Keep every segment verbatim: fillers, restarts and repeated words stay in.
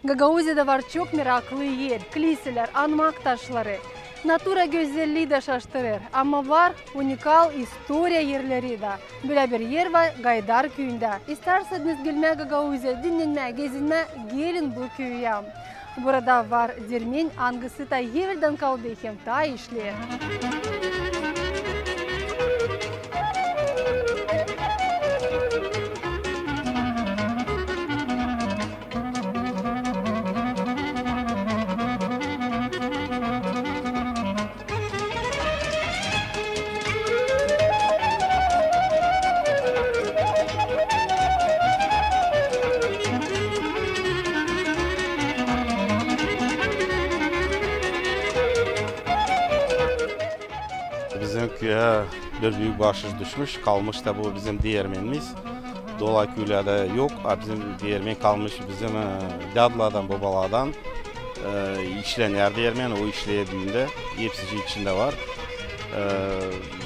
Gagauziyada var çok meraklı er, kliselär, anmak taşları. Natura gözellii dä şaştırêr, ama var unikal istoriya erleri dä. Bölä bir er var Gaydar küüyündä. İstärseniz gelmää Gagauziyaya, dinnenmää, gezinmää, gelin bu küüyä. Burada var dermen, angısı taa eveldän kaldı hem taa işleer. Bizim küüyä bir büük başış düşmüş, kalmış da bu bizim deermenimiz. Dolay küülerdä yok, a bizim deermen kalmış bizim, e, dädulardan, bobalardan, e, işlenär deermen, o işleer büün dä, hepsicii içindä var. E,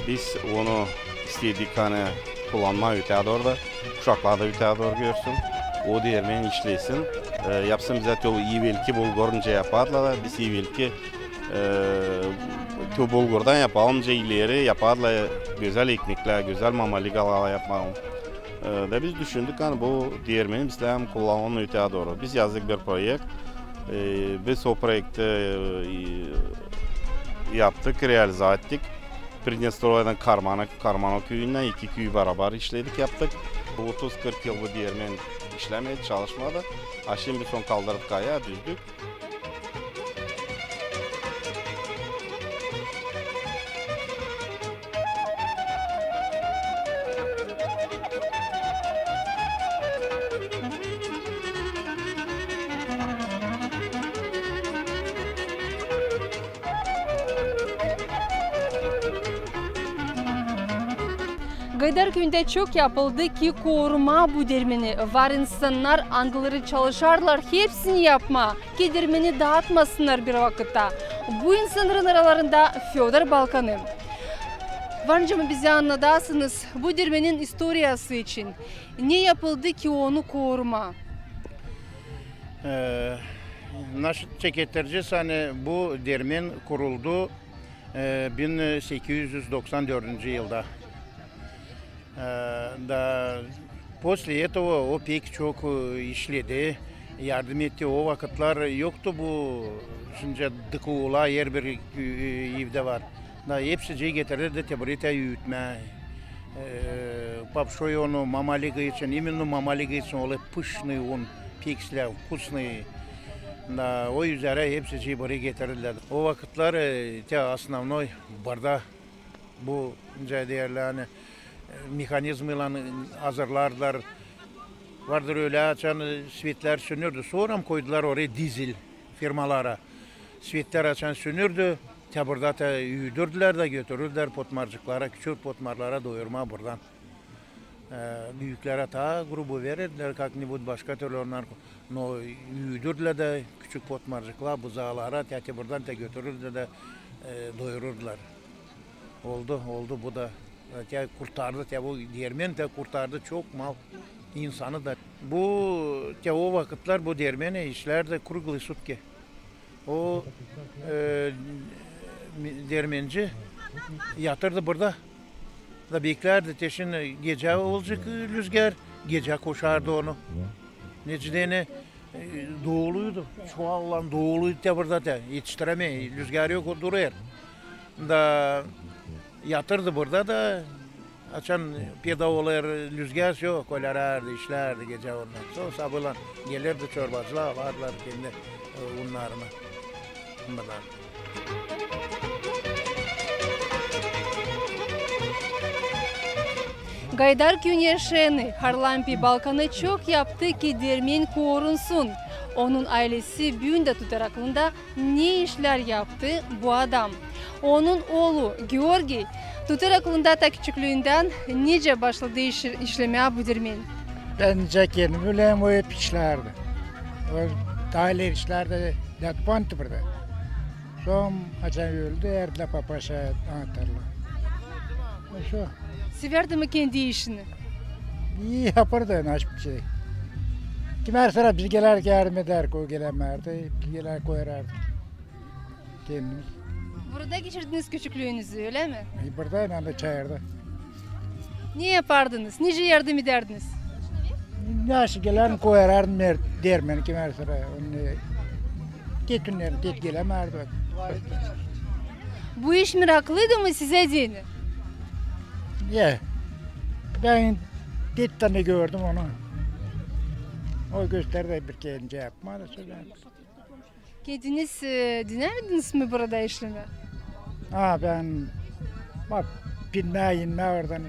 biz onu istedik, ani kullanmaa ötää dooru da, kuşaklar da ötää dooru görsün, o deermen işlesin. E, yapsın bizä te o evelki bulgur nicä yapardılar, biz evelki e, te o bulgurdan yapalım, nicä ileri yapardılar gözäl ekmeklär, gözäl mamaligalar yapalım. E, da biz düşündük, ani bu deermeni bizlär kullanalım ötää dooru. Biz yazdık bir proekt. E, biz o proekti, e, yaptık, realizaa ettik. Pridnestroydan Karmanak, Karmanak küüyündän iki küüyü barabar işledik, yaptık. Otuz-kırk yıl bu deermen işlemedi, çalışmadı. A şindi biz onu kaldırdık ayağa, düzdük. Gaydar küüyündä çok yapıldı, ki korumaa bu deermeni. Var insannar, angıları çalışardılar hepsini yapmaa, ki deermeni daatmasınnar bir vakıtta. Bu insannarın aralarında Födor Balkanı. Var nicä mı bizä annadasınız bu deermenin istoriyası için? Ne yapıldı, ki onu korumaa? E, naşı çeketercez, ani bu deermen kuruldu, e, bin sekiz üz doksan dördüncü yılda. E, da после этого o pek çok, e, işledi, yardım etti. O vakıtlar yoktu bu, şindi D K Ular herbir, e, evdä var. Da hepsicii getirirdi te burayı te üütmää. E, popşoy unu, mamaliga için, imenno mamaliga için olêr pışnıy un, pek islää, vkusnıy. Da o üzerä hepsicii burayı getirirdilär. O vakıtlar, e, te osnovnoy burada bu, nicä deerlär, ani, e, mehanizmaylan hazırlardılar. Vardır ölä, açan, e, svetlär sünürdü. Sora mı koydular orayı dizel firmalara. Svetlär açan sünürdü, te burada da üüdürdülär dä götürürdülär potmarcıklara, küçük potmarlara doyurmaa buradan. E, büüklärä taa grubu verirdilär, kak-nibut başka türlü onnar ko-, no üüdürdülär dä küçük potmarcıklara, buzaalara, te, te buradan te götürürdülär dä, e, doyururdular. Oldu, oldu bu da. Te kurtardı, te bu deermen te kurtardı çok mal, insanı da. Bu, te o vakıtlar bu deermeni işlärdi kruglые sutki. O, e, deermenci yatırdı burada. Da beklärdi, te şindi gecä olacek lüzgär, gecä koşardı onu. Neçin deyni, e, doluydu. Çuvallan doluydu te burada te. Etiştirämeer. Lüzgär yok, o durêr. Da yatırdı burada da, açan peyda olêr lüzgär, yok, kolärärdi, işlärdi gecä ondan. Sora sabaalan gelirdi çorbacılar, alardılar kendi, e, unnarını. Bundan. Gaydar küüyün yaşayanı Harlampiy Balkanı çok yaptı, ki deermen korunsun. Onun aylesi büün dä tutar aklında, ne işlär yaptı bu adam. Onun oolu Georgiy tutar aklında taa küçüklüündän, nicä başladı iş-, işlemää bu deermen. Bän nicä kendim bilerim, o hep işlärdi. O taa ileri işlärdi, dädu-bantı burada. Sora açan öldü, verdilär papaşa anahtarlıı. Всё. Severdi mi kendi işini? İi yapêrdı, naşey bir şey. Kimär sıra biz gelärdik, yardım edärdik, o gelämärdi. Biz gelärdik, koyarardık kendimiz. Burada geçirdiniz küçüklüğünüzü, öyle mi? E, burada, hem dä çayırda. Ne yapardınız? Nicä yardım edärdiniz? Nasıl gelärdin, koyarardım der-, dermeni kimär sıra. Onu tek günlerin tek gelämärdi. Bu iş meraklıydı mı sizä deyni? Ya, bän tek tanä gördüm onu. O gösterdi bir kerä, yapmadı söleer. Kendiniz, e, denemediniz mi burada işlemää? Ha, bän, bak, binmää, inmää oradan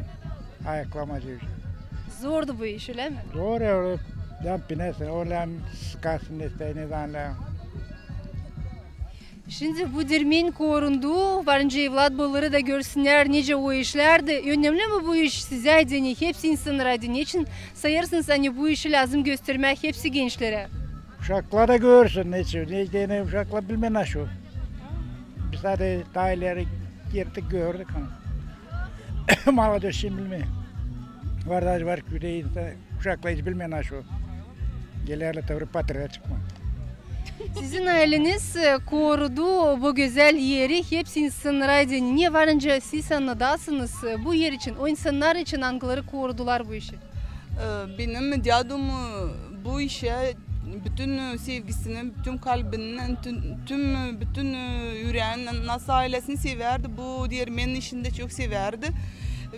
ayaklamacı. Zordu bu iş, öyle mi? Zor ya, öyle. Lääzım binäsin, o lääzım sıkasın, ne istää, ne zanlää. Şindi bu dermen korundu, varınca evlatboyları da görsünnär, nicä o işlärdi. Önemli mi bu iş sizä deyni, hepsi insannara deyni? Neçin sayêrsınız, ani bu işi lääzım göstermää hepsi gençlerä? Uşaklar da görsün, neçin, ne deyni, uşaklar bilmeer nasıl. Biz hadi taa ileri girdik, gördük, ama malades şindi bilmeer. Var da var, küreyi uşaklar hiç bilmeer nasıl. Gelärlär, tabii, patriot çıkma. Sizin ayleniz, e, korudu bu gözäl eri, hepsi insannara deyni. Ne varınca siz annadasınız, e, bu er için, o insannar için, angıları korudular bu işi? E, benim dädum, e, bu işä bütün, e, sevgisini, bütün kalbini, tüm, tüm, e, bütün, e, üreeni, nasıl aylesini sevärdi, bu dermenin işini dä çok sevärdi.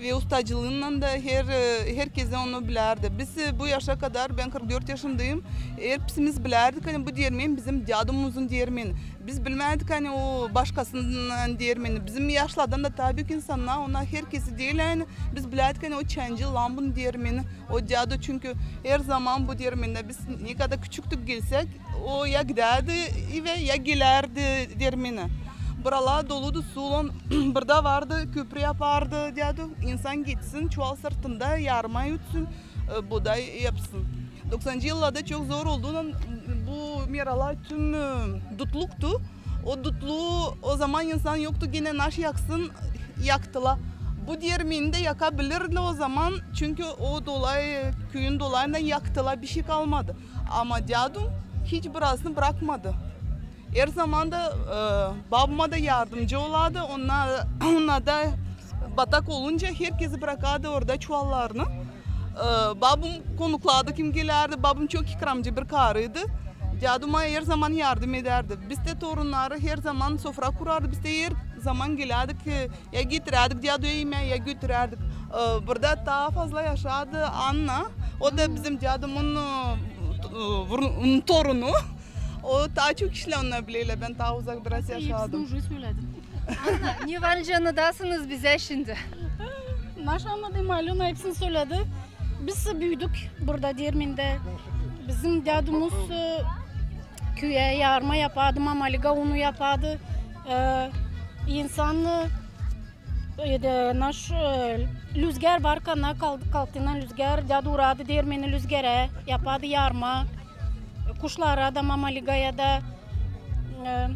Ve ustacılığınnan da her, e, herkez onu bilärdi. Biz, e, bu yaşa kadar, bän kırk dört yaşındayım, hepsimiz bilärdik, ani bu dermen bizim dädumuzun dermeni. Biz bilmärdik, ani o başkasının dermeni. Bizim yaşlardan da taa büük insannar, onnar herkezi diil, ani biz bilärdik, ani o Çancı Lambun dermeni, o dädu, çünkü her zaman bu dermendä biz ne kadar küçüktük, gelsäk, o ya gidärdi evä, ya gelärdi dermenä. Buralar doludu suylan, burada vardı, köprü yapardı dädu, insan geçsin, çuval sırtında yarma yutsün, e, buğday yapsın. Doksancı yıllarda çok zor olduundan bu meralar tüm, e, dutluktu. O dutlu, o zaman insan yoktu, genä naş yaksın, yaktılar. Bu dermeni dä yakabilirdi o zaman, çünkü o dolay, küüyün dolayından yaktılar, bişey kalmadı. Ama dädum hiç burasını brakmadı. Her zaman da, e, babuma da yardımcı olardı. Onnar, onnar da batak olunca herkezi brakardı orada çuvallarını. E, babum konuklardı, kim gelärdi. Babum çok ikramcı bir karıydı. Däduma her zaman yardım edärdi. Biz dä torunnarı her zaman sofra kurardı. Biz dä her zaman gelärdik, e, ya getirärdik däduya imää, ya götürärdik. E, burada taa fazla yaşardı Anna. O da bizim dädumun, e, t-, e, vur-, torunu. O taa çok işlär onnar bilelär, bän taa uzak biraz yaşardım. Hepsini уже sölädim. Anna, ne var nicä annadasınız bizä şindi? Naş annadayım, Alöna hepsini sölädi. Biz büüdük burada dermendä. Bizim dädumuz, e, küüyä yarma yapardı, mamaliga unu yapardı. E, insan, e, e, dä, naş, e, lüzgär varkan, kal-, kalktıynan lüzgär, dädu urardı dermeni lüzgerä, yapardı yarma, e, kuşlara da, mamaligaya da, e,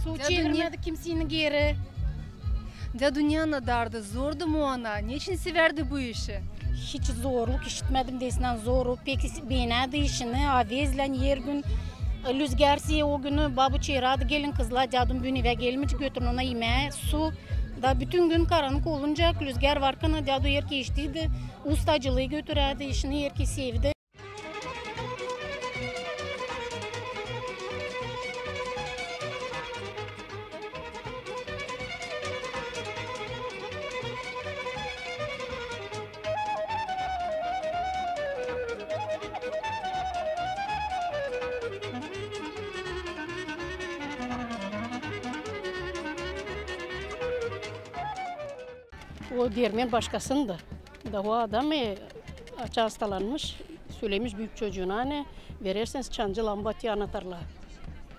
su çevirmärdi kimseyi geri. Dädu ne annadardı, zordu mu ona, neçin sevärdi bu işi? Hiç zorluk işitmädim, desinän zor. O pek is-, beenärdi işini, avezlän her gün, e, lüzgär sä o günü babu çaarardı, gelin kızlar, dädum büün evä gelmeycek, götürün ona imää, su. Da bütün gün karannık olunca, lüzgär varkan, dädu herkerä iştiydi, ustacılıı götürärdi, işini herkez sevdi. O dermen başkasındı. Da o adam, e, açan hastalanmış, sölemiş büük çocuuna, ani vererseniz Çancı Lambun annatarlar.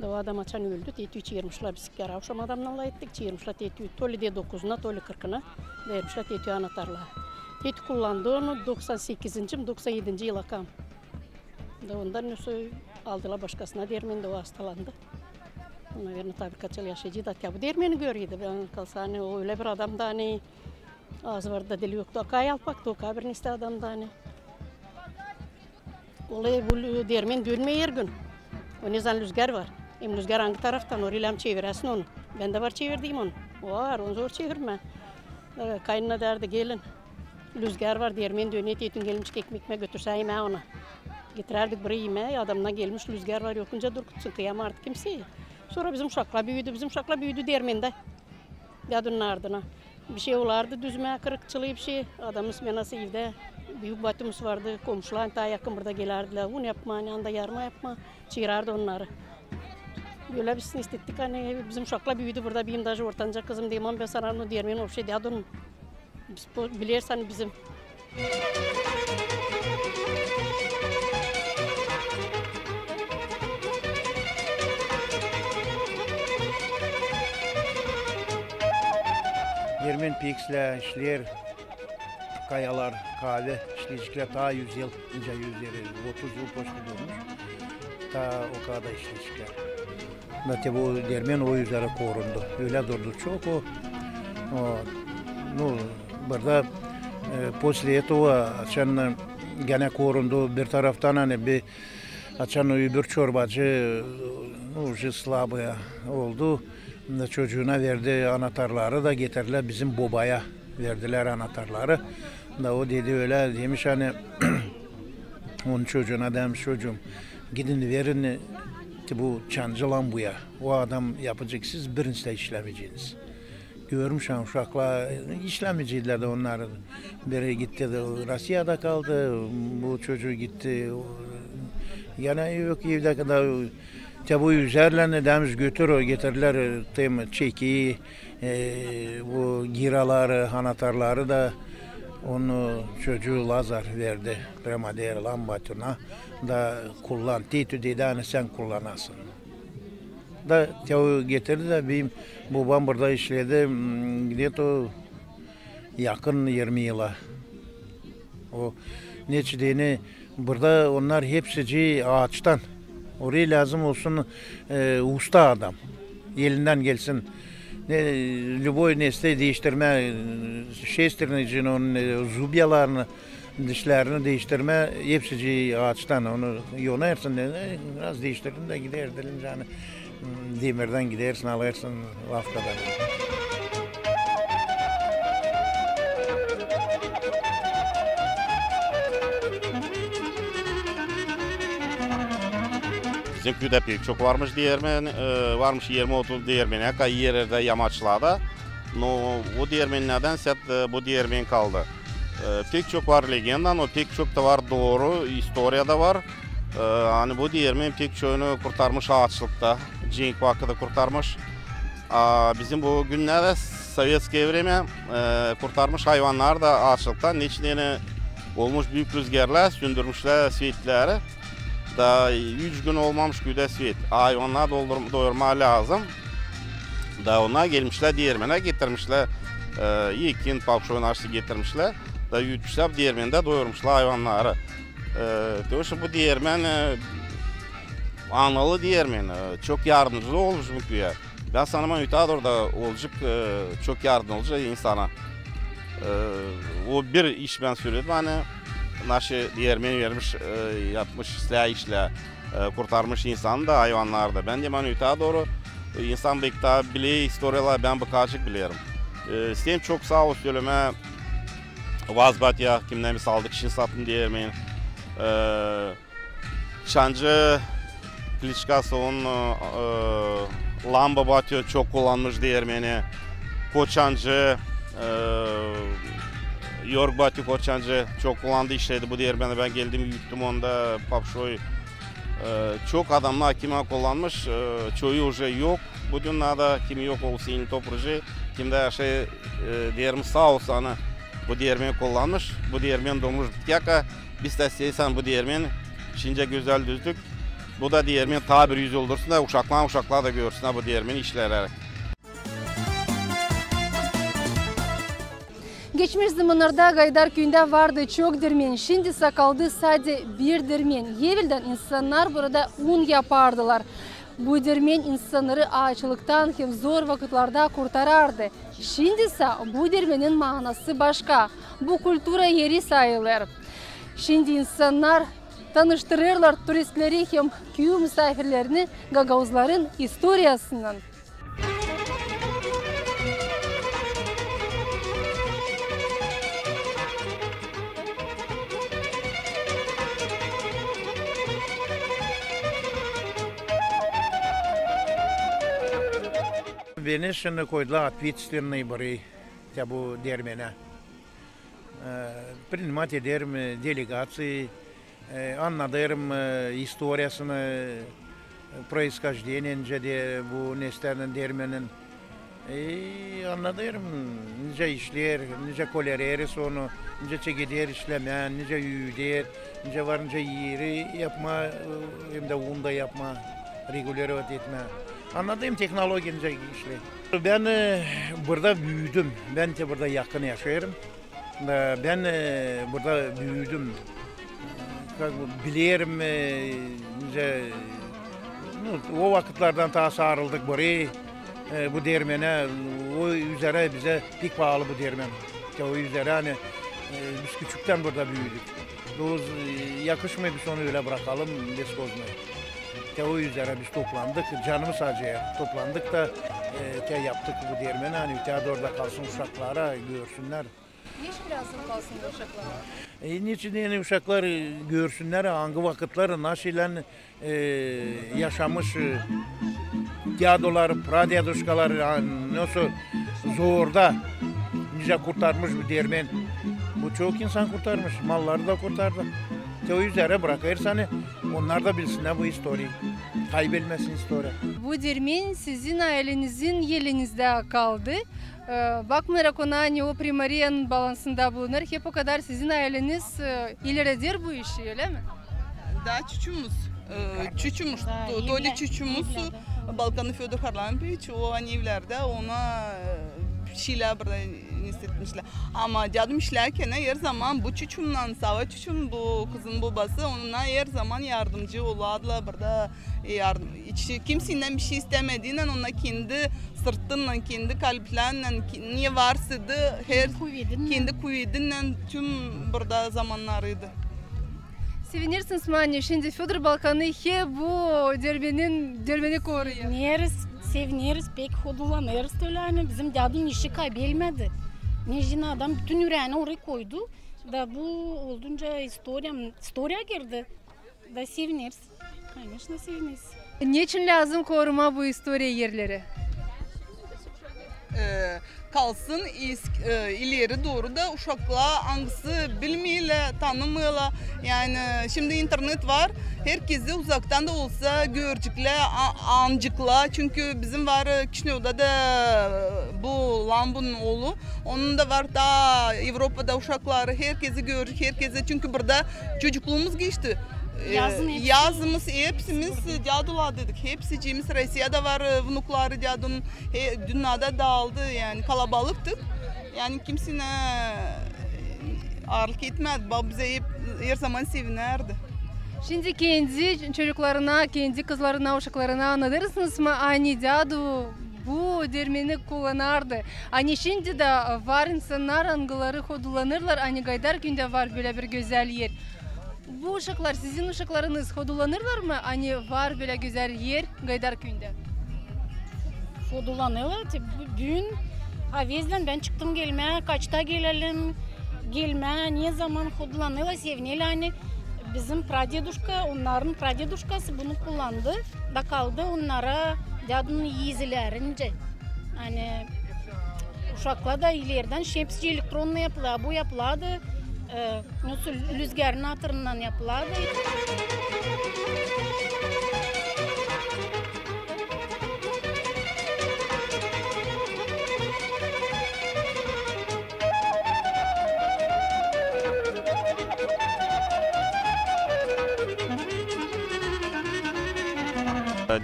Da o adam açan öldü, tetüü çeermişlär, biz karavşam adamnarlan ettik, çeermişlär tetüü, то ли dä dokuzuna, то ли kırkına, vermişlär tetüü annatarlar. Tetüü kullandı onu doksan sekizinci mi, doksan edinci yıla kam. Da ondan ösä aldılar başkasına dermen, da o hastalandı. Наверно, taa birkaç yıl yaşayaceydı, da bu dermeni göreydi. Bana kalsa, ani o ölä bir adamdı, ani aazı vardı da dili yoktu. Akay alpak da, o kadar bir nesä adamdı, ani. Olêr, bu lü-, dermen dönmeer her gün. O nezaman lüzgär var. Hem lüzgär angı taraftan, oraylan çeviräsin onu. Bän dä var çevirdiim onu. Var, onu zor çevirmää. E, kaynana därdi: gelin, lüzgär var, dermen döner, te tüüdün gelmişin ekmek-ekmek götürsä imää ona. Getirärdik burayı imää, adamnar gelmiş, lüzgär var, yokunca dursun, kıyamêêr artık kimsey. Sora bizim uşaklar büüdü, bizim uşaklar büüdü dermendä. Dädunun ardına. Bişey olardı düzmää, kırıkçılıı bişey. Adamımız, menası evdä büük batımız vardı. Komşular taa yakın burada gelärdilär. Un yapmaa, ani anda yarma yapmaa. Çaarardı onnarı. Bölä biz istettik, ani bizim uşaklar büüdü burada. Benim daje ortanca kızım, deyim, bän sanêrım, o dermen vapşe dädunun. Biz bu, bilersin, ani bizim. Dermen pek islää işleer, kayalar, kaavä işleyeciklär taa üz yıl, nicä üz yıl, otuz yıl poşta durmuş. Taa o kadar işleyeciklär. Da te bu dermen o üzerä korundu. Ölä durdu çok o. O, nu, burada, e, после этого, açan, e, genä korundu bir taraftan, ani bir, açan öbür çorbacı, nu, уже слабый oldu. Da çocuuna verdi anatarları da getirdilär bizim bobaya. Verdilär anatarları. Da o dedi ölä, demiş, ani onun çocuuna demiş: "Çocuum, gidin verin, e, bu çancı Lambuya. O adam yapacek, siz birincisi dä işlämeyeceniz." Görmüş, ani uşaklar işlämeyecekler dä, onnar biri gitti dä, Rusiyada kaldı, bu çocuk gitti. Genä yok evdä kadar. Te bu üzerlän demiş, götür, o getirdilär, e, tem çeki, e, bu giraları, anatarları da onu çocuu Lazar verdi. Prema deyär, Lambu atına da kullan. Te tüüdä, ani sän kullanasın. Da te o getirdi da, benim bobam burada işledi, m, где-то yakın irmi yıla. O, neçin deyni, burada onnar hepsicii aaçtan. Oraya lääzım olsun, e, usta adam. Elindän gelsin. Ne, любой nesneyi diiştirmää, e, şesternicini, onun, e, zubyalarını, dişlerini diiştirmää, hepsicii aaçtan. Onu yonêrsın, e, biraz diiştirdin dä gider, deyni, m, demirdän gidersin, alêrsın lafkadan. Bizim küüdä pek çok varmış deermen, e, varmış irmi-otuz deermen, eka er erdä yamaçlarda. No, o deermen nedän sät, e, bu deermen kaldı. E, pek çok var legenda, no pek çok ta var dooru, istoriyada var. E, ani bu deermen pek çoyunu kurtarmış aaçlıkta, cenk vakıdı kurtarmış. A bizim bu günnerdä, советское время, e, kurtarmış ayvannarı da aaçlıktan. Neçin deyni, olmuş büük lüzgärlär, sündürmüşlär svetleri. Da üç gün olmamış küüdä svet. Ayvannarı doyurmaa lääzım. Da onnar gelmişlär deermenä, getirmişlär, e, ekin, papşoy, naştı getirmişlär. Da üütmüşlär, bu deermendä doyurmuşlar ayvannarı. E, te o işin bu deermen, e, anılı deermen, e, çok yardımcı olmuş bu küüyä. Bän sanêrım, ani ötää dooru da olacek, e, çok yardımcı insana. E, o bir iş bän söledim, ani naşı deermen vermiş, e, yapmış islää işlär, e, kurtarmış insanı da, ayvannarı da. Bän deerim, ani ötää dooru, e, insan beki taa biler istoriyaları, bän bıkaacık bilerim. E, isteerim çok saa ol sölemää Vaz Batya, kimdän biz aldık şindi satın deermeni. E, Çancı, kliçkası onun, e, e, Lambu Batya çok kullanmış deermeni. Koçancı, e, York Batya Koçancı çok kullandı, işledi bu deermeni. Bän geldim, üüttüm onda, papşoy. E, çok adamnar, kimä kullanmış, e, çoyu уже yok. Bu dünnedä kimi yok, o seni topracı, kimdä yaşêêr, e, deerim, saa olsun, ani bu deermeni kullanmış, bu deermen durmuş bityaka, biz dä isteeriz, ani bu deermen şindicä gözäl düzdük. Bu da deermen taa bir üz yıl dursun da uşaklar, uşaklar da görsünnär bu deermeni işleyäräk. Geçmiş zamannarda Gaydar küüyündä vardı çok dermen, şindi sa kaldı sade bir dermen. Eveldän insannar burada un yapardılar. Bu dermen insannarı aaçlıktan hem zor vakıtlarda kurtarardı. Şindi sa bu dermenin maanası başka. Bu kultura eri sayılêr. Şindi insannar Tanıştırêrlar turistleri hem küüyü musaafirlerini gagauzların istoriyasınnan. Beni şindi koydular ответственный burayı, te bu dermenä. E, принимать ederim, e, delegaţiya, e, annadêrım, e, istoriyasını, e, происхождение, nicä de bu nestännän dermenin. E, annadêrım, nicä işleer, nicä kolereriz onu, nicä çekeder işlemää, nicä üüder, nicä var, nicä iiri yapmaa, e, hem dä un da yapmaa, регулировать etmää. Annadêrım tehnologiya nicä işleer. Bän, e, burada büüdüm, bän te burada yakın yaşêêrım. E, bän, e, burada büüdüm. Как бы bilerim, e, nicä, nu, o vakıtlardan taa sarıldık burayı, e, bu dermenä, o üzerä bizä pek paalı bu dermen. Te o üzerä, ani, e, biz küçüktän burada büüdük. Biz, e, yakışmêêr biz onu ölä brakalım, бесхозно. Te o üzerä biz toplandık, canımız acıyêr. Toplandık da, e, te yaptık bu dermeni, ani öteyä dooru da kalsın uşaklara, görsünnär. Neçin lääzım kalsın uşaklara? E, neçin deyni uşaklar, e, görsünnär, angı vakıtlar naşeylän, e, yaşamış, e, dädular, pradeduşkalar, a, nasıl zorda, nicä kurtarmış bu dermen. Bu çok insan kurtarmış, malları da kurtardı. Te o üzerä brakêrız, ani onnar da bilsinnär bu istoriyayı. Kaybelmesin istoriya. Bu dermen sizin aylänizin elinizdä kaldı. E, bakmayarak ona, ani o primariyanın balansında bulunêr, hep o kadar sizin ayleniz, e, ilereder bu işi, ölä mi? Da, çuçumuz, e, çuçumuz, da, to-, evlä-, toda çuçumuz, evlerdä. Balkanlı Födor Harlampiç, o, ani evlerdä, ona, e, şeylär burada nesletmişlär. Ama dädum işlärkän herzaman bu çuçumnan, sava çuçum, bu kızın bobası, ona herzaman yardımcı olardılar burada, e, yardım, hiç kimseydän bişey istämediynän, ona kendi sırtınnan, kendi kalpläännän, ke-, ne varsaydı, her, kendi kuvedindän tüm burada zamannarıydı. Sevinersiniz mi, ani şindi Födor Balkanı hep bu dermenin, dermeni koruyêr? Sevineriz, sevineriz, pek hodulanêrız, ölä ani bizim dädunun işi kaybelmedi. Neçin adam bütün üreeni orayı koydu. Da bu oldunca istoriya, istoriya girdi. Da sevineriz. Конечно, sevineriz. Neçin lääzım korumaa bu istoriya erleri? E, kalsın, is-, e, ileri dooru da uşaklar, angısı bilmeerlär, tanımêêrlar. Yani, şindi internet var, herkezi uzaktan da olsa göreceklär, a-, anaceklar. Çünkü bizim var, e, Kişinövda da, e, bu Lambunun oolu. Onun da var taa Evropada uşakları, herkezi görecek, herkezi. Çünkü burada çocukluumuz geçti. E, yazın hepsi yazımız, hepsimiz dädulardaydık. Hepsicimiz, Rossiyada var, e, внуклары dädunun, e, dünnedä daaldı, yani kalabalıktık. Yani kimseynä, e, aarlık etmedi. Baba bizä hep, herzaman sevinärdi. Şindi kendi çocuklarına, kendi kızlarına, uşaklarına annadêrsınız mı, ani dädu bu dermeni kullanardı? Ani şindi dä var insannar, angıları hodulanêrlar, ani Gaydarküündä var bölä bir gözäl er. Bu uşaklar, sizin uşaklarınız hodulanêrlar mı, ani var bölä gözäl er Gaydarküündä? Hodulanêrlar. Te bu, büün avezlän bän çıktım gelmää, kaçta gelelim, gelmää, ne zaman, hodulanêrlar, sevinerlär, ani bizim pradeduşka, onnarın pradeduşkası bunu kullandı da kaldı onnara dädunun izilerincä. Ani uşaklar da ileridän hepsi elektronno yapıla, bu yapılardı, e, nasıl lüzgärın atırından yapılardı.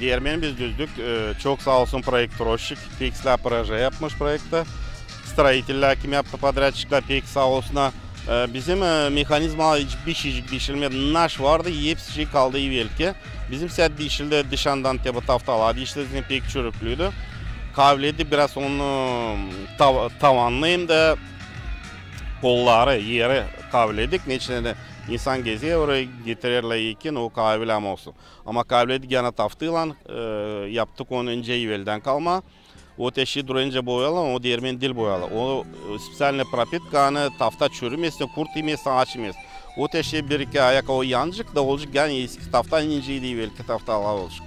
Dermeni biz düzdük. E, çok saa olsun proektrozçik, pek islää proje yapmış proektä. Stroitelär kim yaptı, podrядчиклär, pek saa olsunnar. E, bizim, e, mehanizmalar hiç bir şeycik diişilmedi. Naş vardı, hepsi şey kaldı evelki. Bizim sä diişildi, dışandan te bu taftalar diişildi, pek çürüklüydü. Kavledik biraz onu, tav-, tavannı hem dä kolları, eri kavledik. Neçin dä İnsan gezer, orayı getirerlär ekin, o kavilä olsun. Ama kavilä deyni taftaylan, e, yaptık onu nicä eveldän kalma. O te şindi durêr nicä boyaylan, o deermen diil boyalı. O, e, spesialnaya propitka, ani tafta çürümesin, kurt imesin, aaç imesin. O te şindi bir-iki ay o yanacek da olacek gene eski tafta, nicä evelki taftalar olacek.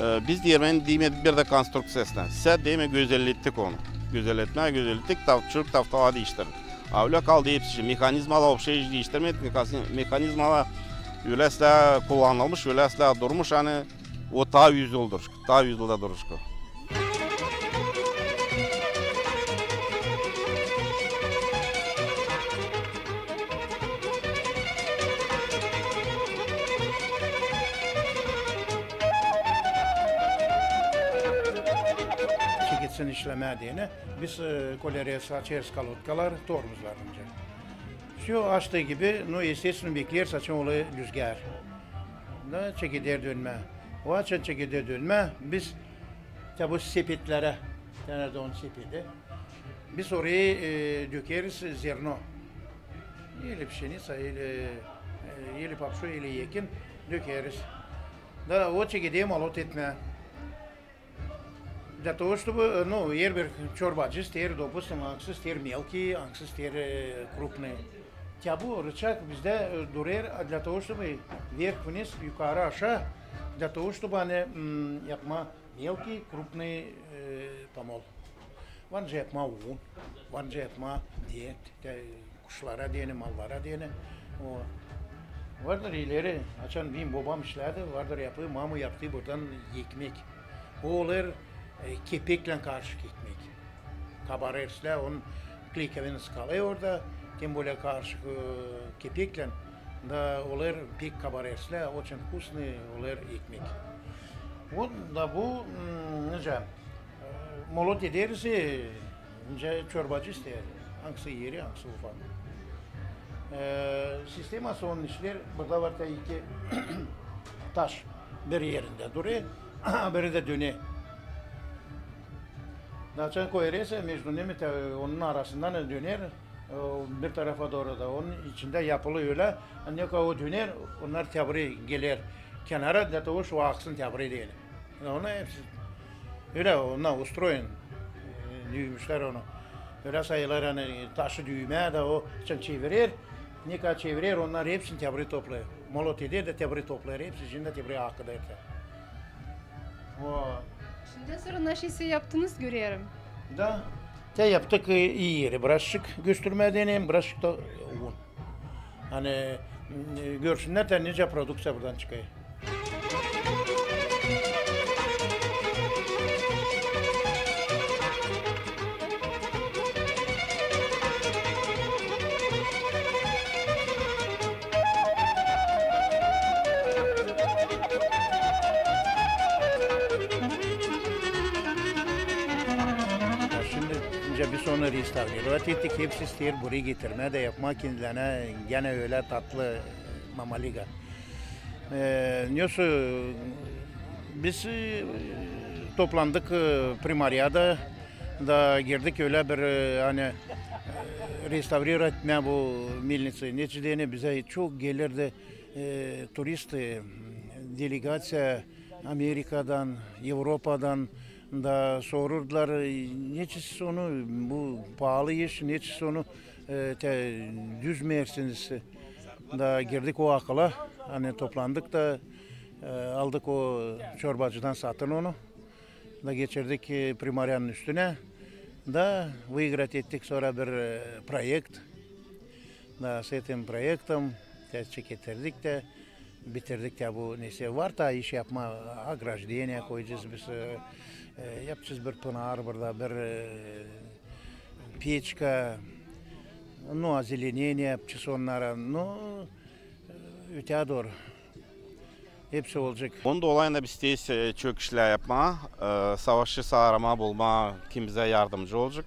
E, biz deermen deymedik bir dä konstrukţiyasına. Sade deyni gözellettik onu. Gözelletmää gözellettik, taf-, çürük taftalar diiştirdik. A ölä kaldı hepsi. Mehanizmalar вообще hiç diiştirmedik. Meha-, mehanizmalar öläsä kullanılmış, öläsä durmuş, ani o taa üz yıl duracek, taa üz yıl da duracek o. Çeketsin işlemää deyni. Biz, e, kolerä açêrız kolodkalar, tormozlarınca. Всё, açtıı gibi, ну, естественно, bekleeriz, açan olêr lüzgar. Da çekeder dönmää. O açan çekeder dönmää, biz, tä bu sepetlerä, tanêrsınız onu sepeti, biz orayı, e, dökeriz zerno. Ili pşeniţa, ili, e, ili papşo, ili ekin dökeriz. Da o çekeder molot etmää. Для того, чтобы, ну, herbir çorbacı isteer, допустим, angısı isteer мелкий, angısı isteer, e, крупный. Tä bu рычаг bizdä, e, durêr, для того, чтобы вверх-вниз, yukarı-aşaa, для того, чтобы, ani, m, yapmaa мелкий, крупный, e, pomol. Var nicä yapmaa un, var nicä yapmaa diet, tä kuşlara deyni, mallara deyni. O, vardır ileri, açan benim bobam işlärdi, vardır yapêr, mamu yaptı buradan ekmek. O olêr, e, kepeklän karışık ekmek. Kabarêrsä, onun kleykovinası kalêr orada, tim bolä karışık, e, kepeklän, da olêr pek kabarêrsä, очень вкусный olêr ekmek. Вот, da bu, m, nicä, e, molot ederiz, e, nicä çorbacı isteer. Angısı iri, angısı ufak. E, sisteması onun işleer, burada var tä iki taş bir erindä durêr, biri dä döner. Da açan koyêrsä, между ними, tä, onun arasından döner, e, bir tarafa dooru da. Onun içindä yapılı ölä, ani o döner, onnar tä biri geler kenara, для того, чтобы aksın tä biri deyni. Onu hepsi ölä, onnar устроен, e, düymüşlär onu. Ölä sayılêr, ani taşı düymä da o açan çevirer, ne kadar çevirer, onnar hepsini tä biri toplêêr. Molot eder da tä biri toplêêr, hepsi içindä tä biri akıdêr tä. O. Şindi sora naşey yaptınız, görerim. Da, tä yaptık, e, iri, birazçık göstermää deyni, birazçık da un. Ani, e, görsünnär tä nicä produkţiya buradan çıkêr. Şindi, nicä biz onu restavrirovati ettik, hepsi isteer burayı getirmää da yapmaa kendilerinä genä ölä tatlı, e, mamaliga. E, nesoy, biz, e, toplandık, e, primariyada da girdik ölä bir, e, ani, e, restavrirovati etmää bu melnitsayı. Neçin deyni bizä çok gelirdi, e, turistai, delegaţiya Amerikadan, Evropadan da sorurdılar, e, neçin siz onu, bu paalı iş, neçin siz onu, e, tä düz meersiniz. Da girdik o akıla, ani toplandık da, e, aldık o çorbacıdan satın onu. Da geçirdik, e, primariyanın üstünä. Da выиграть ettik sora bir, e, proekt. Da s etim proektom tä çeketirdik tä bitirdik tä bu nesä var tä iş yapmaa, ограждение koyacez biz, e, e, yapacez bir pınar burada, bir, e, peçka, ну, озеленение yapacez onnara, ну, e, ötää dooru. Hepsi olacek. Onun dolayına biz isteeriz, e, çok işlär yapmaa, e, savaşçı saramaa, bulmaa, kim bizä yardımcı olacek.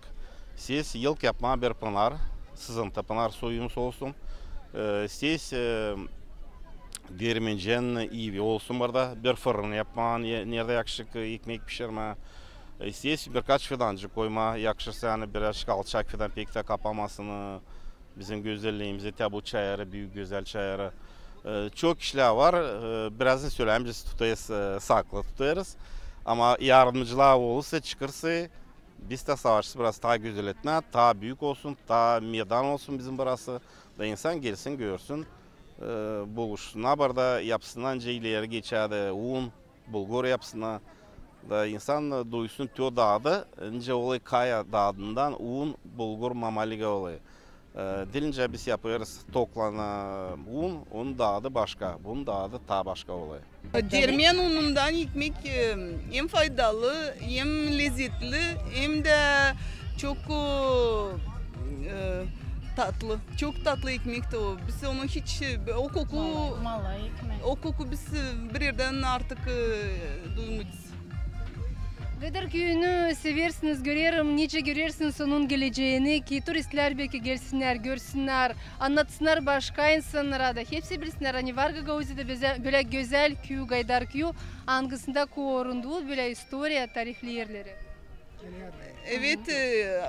İsteeriz yılk yapmaa bir pınar, sızıntı pınar, suyumuz olsun. E, isteeriz, e, deermencenin evi olsun burada, bir fırın yapmaa, ne-, neredä yakışık ekmek pişirmää. E, isteeriz birkaç fidancık koymaa, yakışırsa, ani birazçık alçak fidan, pek tä kapamasın, e, Bizim gözelliimizi, tabi bu çayırı, büük gözäl çayırı, e, çok işlär var. E, birazını söläyim, biz tutêrız, e, saklı tutêrız. Ama yardımcılar olursa, çıkêrsa, biz dä savaşêrız burası taa gözelletmää, taa büük olsun, taa meydan olsun bizim burası. Da insan gelsin, görsün, e, buluşsunnar burada, yapsınnar, nicä ileri geçärdi un, bulgur yapsınnar. Da insan duysun, tö dadı, nicä olêr Kaya dadından un, bulgur, mamaliga olêr. E, diil nicä biz yapêrız toklan, e, un, onun dadı başka, bunun dadı taa başka olêr. Dermen unundan ekmek, e, hem faydalı, hem lezetli, hem dä çok, e, tatlı. Çok tatlı ekmek dä o. Biz onu hiç, e, o koku, o koku biz, e, bir erdän artık, e, duymêêrız. Gaydar küüyünü seversiniz, görerim, nicä görersiniz onun gelecäänini, ki turistlär beki gelsinnär, görsünnär, annatsınnar başka insannara da. Hepsi bilsinnär, ani var Gagauziyada bölä, bölä gözäl küü, Gaydar küüyü, angısında korundu bölä istoriya, tarihli erleri. Evet, e,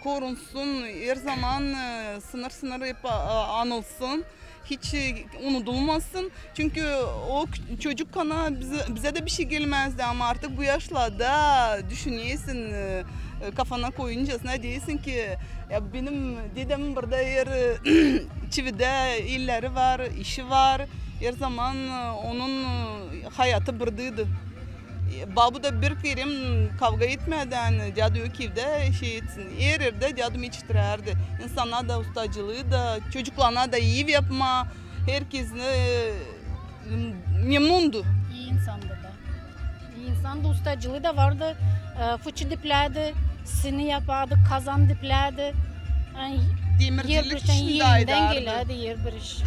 korunsun, herzaman, e, sınır-sınır hep, a, a, anılsın. Hiç, e, unudulmasın. Çünkü o k-, çocukkana bizä, bizä dä bişey gelmäzdi, ama artık bu yaşlarda düşünersin, e, e, kafana koyuncasına deersin ki, ya benim dedäm burada her, e, çividä elleri var, işi var. Herzaman, e, onun, e, hayatı buradaydı. E, babu da bir kerä kavga etmedi, ani dädu yok evdä şey etsin. Her erdä dädum etiştirärdi. İnsannar da ustacılıı da, çocuklarına da ev yapma, herkezi, e, memnundu. İi insandı da. İi insandı, ustacılıı da vardı. E, fıçı diplärdi, sini yapardı, kazan diplärdi. Yani, demircilik işini dä edärdi. Gelärdi her bir iş.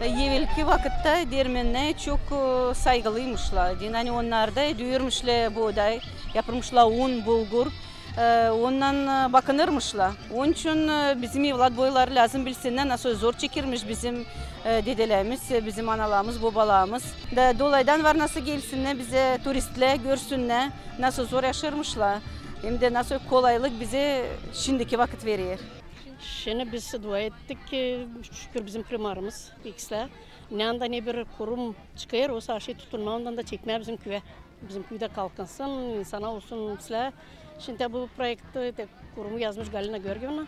Evelki vakıtta dermennär çok, e, saygılıymışlar. Deyni, ani onnar da düüyärmişlär buğday, yapêrmışlar un, bulgur. E, ondan, e, bakınêrmışlar. Onun için, e, bizim evlat boyları lääzım bilsinnär, nasıl zor çekermiş bizim, e, dedelerimiz, e, bizim analarımız, bobalarımız. Da dolaydan var nasıl gelsinnär bizä turistlär, görsünnär, nasıl zor yaşêêrmışlar. Hem dä nasıl kolaylık bizä şindiki vakıt verer. Şindi biz dua ettik ki, şükür bizim primarımız, Piksler. Ne anda ne bir kurum çıkêr, o saat şey tutunma, ondan da çekmää bizim küüyä. Bizim küü dä kalkınsın, insannar olsun islää. Şindi bu proekti dä kurumu yazmış Galina Georgievna.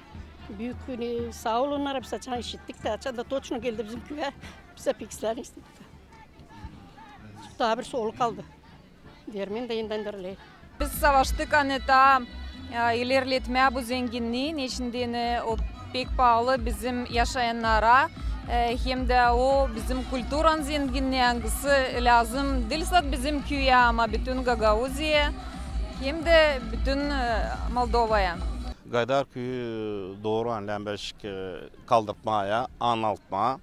Büük, e, saa olun onnara, biz açan işittik dä, açan da toçno geldi bizim küüyä. Bizä Piksler işittik dä. Taa bir soluk aldı. Dermen dä endän dirileer. Biz savaştık, ani taa, e, ilerletmää bu zenginnii, neçin deyni o pek paalı bizim yaşayannara, e, hem dä o bizim kulturanın zenginnii, angısı lääzım diil sade bizim küüyä, ama bütün Gagauziyaya, hem dä bütün, e, Moldovaya. Gaydar küüyü dooru, ani lääzım birazcık, e, kaldırtmaa, annaltmaa.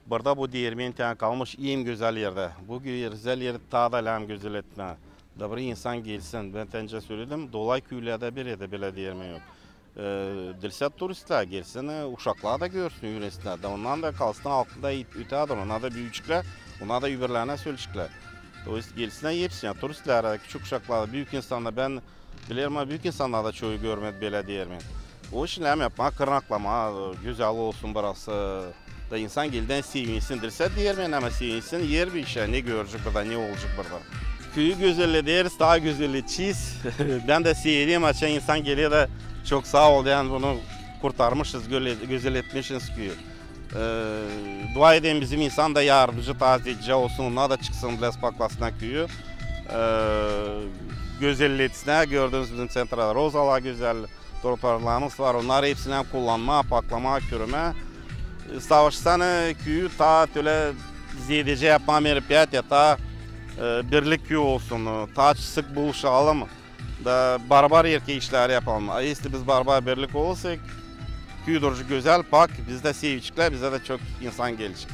Burada bu deermen taa kalmış en gözäl erdä. Bu gözäl eri taa da lääzım gözelletmää. Da bir insan gelsin. Bän nicä söledim, dolay küülerdä bir erdä bölä deermen yok. E, diil sade turistlär gelsin, e, uşaklar da görsün, üürensinnär. Da onnar da kalsın altında it-, ötää dur. Onnar da büüyücüklär, onnar da öbürlerinä söleyecklär. То есть gelsinnär hepsinä, turistlär, küçük uşaklar, büük insannar. Bän bilerim, ama büük insannar da çoyu görmedi bölä deermen. O işin lääzım yapmaa, kırnaklamaa, gözäl olsun burası. Da insan geldän sevinsin. Diil sade deermen, ama sevinsin. Her bir işä, ne görecek burada, ne olacek burada. Küüyü gözellederiz, taa gözelledecez. Bän dä sevindim, açan insan geler dä çok saa ol deyni, bunu kurtarmışız, göle-, gözelletmişiz küüyü. E, dua edelim, bizim insan da yardımcı taa zedicä olsun, onnar da çıksın, biraz paklasınnar küüyü. E, gözelletsinnär, gördüünüz bizim centrada rozalar gözäl, trotuarlarımız var, onnarı hepsini kullanmaa, paklamaa, kürümää. E, savaşsan, e, küüyü taa tölä zedicä yapmaa meropiyatiya, taa, e, birlik küü olsun, e, taa sık buluşalım. Da barabar erkek işleri yapalım. A если biz barabar birlik olursak, küü duracek gözäl, pak, bizdä seveceklär, bizä dä çok insan gelecek.